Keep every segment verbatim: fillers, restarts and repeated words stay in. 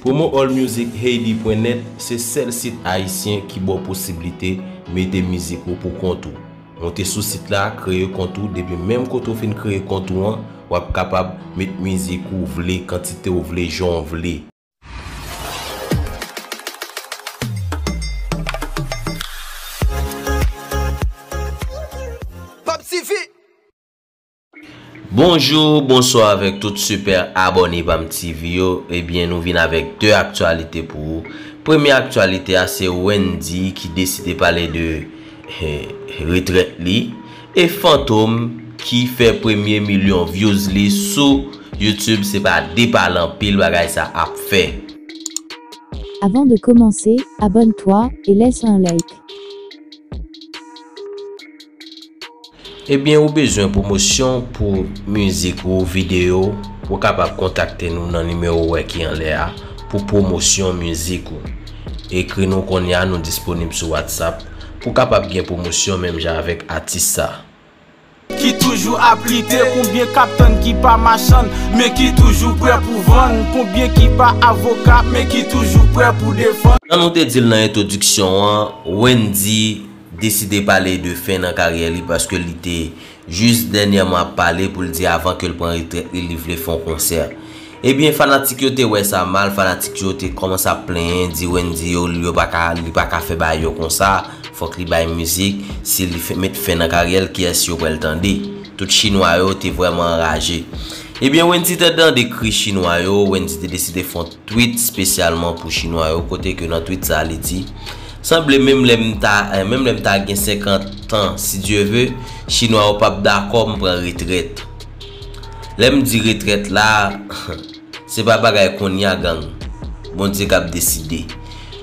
Promo All Music Haiti pwen nèt se sèl sit ayisyen ki ba w posiblite mete mizik ou pou kont ou. Monte sou sit la, kreye kont ou, depi menm kote w fin kreye kont ou an, w ap kapab met mizik ou vle, kantite w vle, jan w vle. Pam TV. Bonjou, bonswa avèk tout sipè abòne Pam TV yo. Ebyen, nou vin avèk de aktyalite pou ou. Premye aktyalite a, se Wendyy ki deside pale de, eh, retrèt li. E Fantom ki fè premye milyon views li sou YouTube, se pa de pale anpil bagay sa ap fè. Avant de commencer, abonne-toi et laisse un like. Ebyen, ou bezwen pwomosyon pou mizik ou, videyo, ou kapab kontakte nou nan nimewo ou wè ki anlè a pou pwomosyon mizik ou. Ekri nou kounye a, nou disponib sou WhatsApp pou kapab gen pwomosyon menm jan avèk atis sa. Ki toujou ap lite, konbyen k ap tann ki pa machann, men ki toujou prè pou vann, konbyen ki pa avoka, men ki toujou prè pou defann. Jan nou te di l nan entwodiksyon an, Wendyy deside pale de fen nan karyè li paske li te jis dènyèman ap pale pou l di avan ke l pran retrèt li, li vle fè yon konsè. Ebyen, fanatik yo te wè sa mal, fanatik yo te kòmanse ap plenyen, di Wendyy yo, yo pa ka, li pa ka fè bagay yo konsa, fòk li bay mizik, si li fè, met fen nan karyè l, kiyès yo pral tande? Tout chinwa yo te vrèman anraje. Ebyen, Wendyy te tande kri chinwa yo, Wendyy te deside fè yon tweet espesyalman pou chinwa yo, kote ke nan tweet sa a li di, sanble menm lè m ta, eh, menm lè m ta gen senkant an, si Dye ve, chinwa yo p ap dakò m pran retrèt. Lè m di retrèt la, se pa bagay kounye a gang. Bondye k ap deside.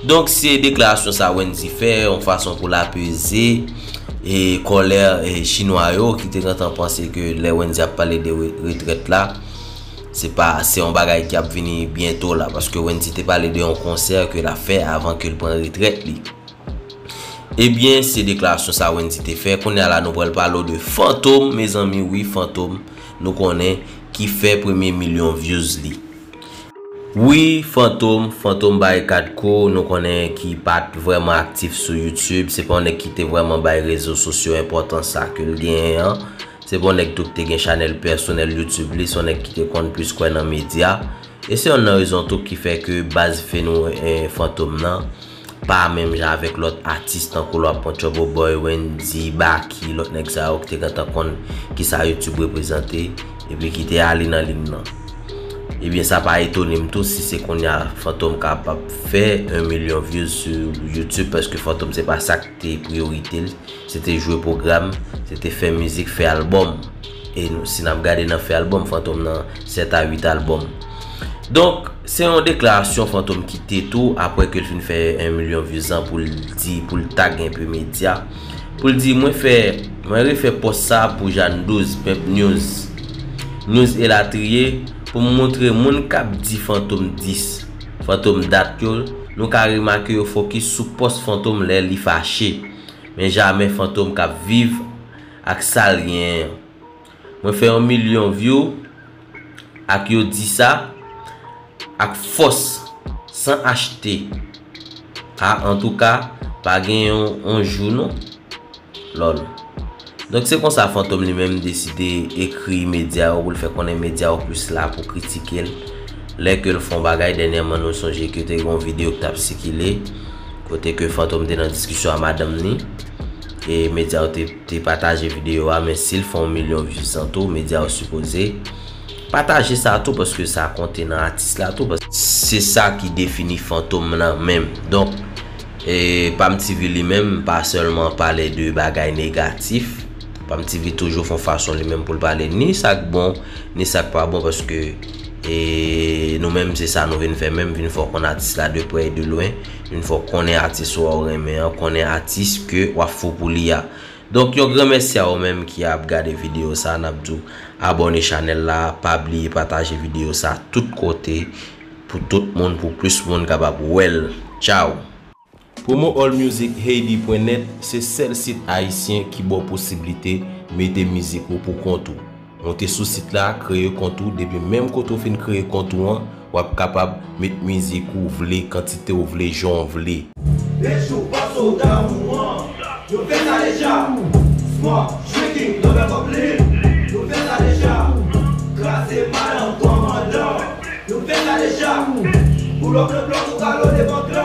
Donk, se deklarasyon sa Wendyy fè, yon fason pou l apeze, e, kòlè, e, chinwa yo, ki te gentan panse ke lè Wendyy ap pale de re-, retrèt la, se pa, se yon bagay ki ap vini byento la, paske Wendyy te pale de yon konsè ke l ap fè avan ke l pran retrèt li. Ebyen, se deklarasyon sa Wendyy te fè. Kounye a la, nou pral pale w de Fantom, mezanmi, wi, Fantom, nou konnen, ki fè premye milyon views li. Wi, Fantom, Fantom Barikad Crew, nou konnen ki pa t vrèman aktif sou YouTube, se pa yon nèg ki te vrèman bay rezo sosyo enpòtans sa ke l genyen an. Se pa yon nèg tou ki te gen chanèl pèsonèl YouTube li, se yon nèg ki te konn plis kwè nan medya. E se yonn nan rezon tou ki fè ke baz fenomèn, eh, Fantom nan pa menm jan avèk lòt atis tankou lè w ap pran Trouble Boy, Wendyy, Baky, lòt nèg sa yo ki te gentan konn kisa YouTube reprezante, epi ki te ale nan liy nan. Ebyen, sa pa etone m tou si se kounye a Fantom kapab fè yon milyon views sou YouTube, paske Fantom se pa sa k te priyorite l. Se te jwe pwogram, se te fè mizik, fè albòm. E nou, si n ap gade nan fè albòm, Fantom nan sèt a uit albòm. Donk, se yon deklarasyon Fantom kite tou, apre ke l fin fè yon milyon views an pou l di, pou l tag enpe medya. Pou l di, mwen fè, mwen refè pòs sa pou Jàn douz, Pimp News, News elatriye, pou m montre moun k ap di Fantom dis, Fantom dat yo, nou ka remake yo fokis sou pòs Fantom lè li fache. Men jamè Fantom k ap viv ak sa l genyen an. Mwen fè yon milyon view ak yo di sa, ak fòs, san achte. A, antouka, pa gen yon, yon jou non. Lòl. Donk se konsa Fantom li menm deside ekri medya yo pou l fè konnen medya yo plis la pou kritike l. Lè ke l fè yon bagay dènyèman, nou sonje ke te gen yon videyo ki t ap sikile, kote ke Fantom te nan diskisyon a madanm li. E medya yo te, te pataje videyo a, men si l fè yon milyon views an tou, medya yo sipoze pataje sa tou, paske sa konte nan atis la tou, paske se sa ki defini Fantom nan menm. Donk, e, Pam TV li menm pa sèlman pale de bagay negatif. Pam TV toujou fè yon fason li menm pou l pale ni sa k bon, ni sa k pa bon, paske, e, nou menm se sa nou vin fè menm, vin fè w konn atis la de prè e de lwen, vin fè w konnen atis ou a w renmen an, konnen atis ke w ap fou pou li a. Donk, yon gran mèsi a ou menm ki ap gade videyo sa, n ap di w abòne chanèl la, pa bliye pataje videyo sa tout kote pou tout moun, pou plis moun kapab wè l. Tchaw! Promo All Music Haiti pwen nèt se sèl sit ayisyen ki ba w posiblite mete mizik ou pou kont ou. Monte sou sit la, kreye kont ou, depi menm kote w fin kreye kont ou an, w ap kapab met mizik ou vle, kantite w vle, jan w vle. Bechou pa sòlda ou an, nou fè sa deja. Smoke, drinking, love up lean, nou fè sa deja. Kraze madan kòmandan, nou fè sa deja. Pull up le block, nou galo devan klan.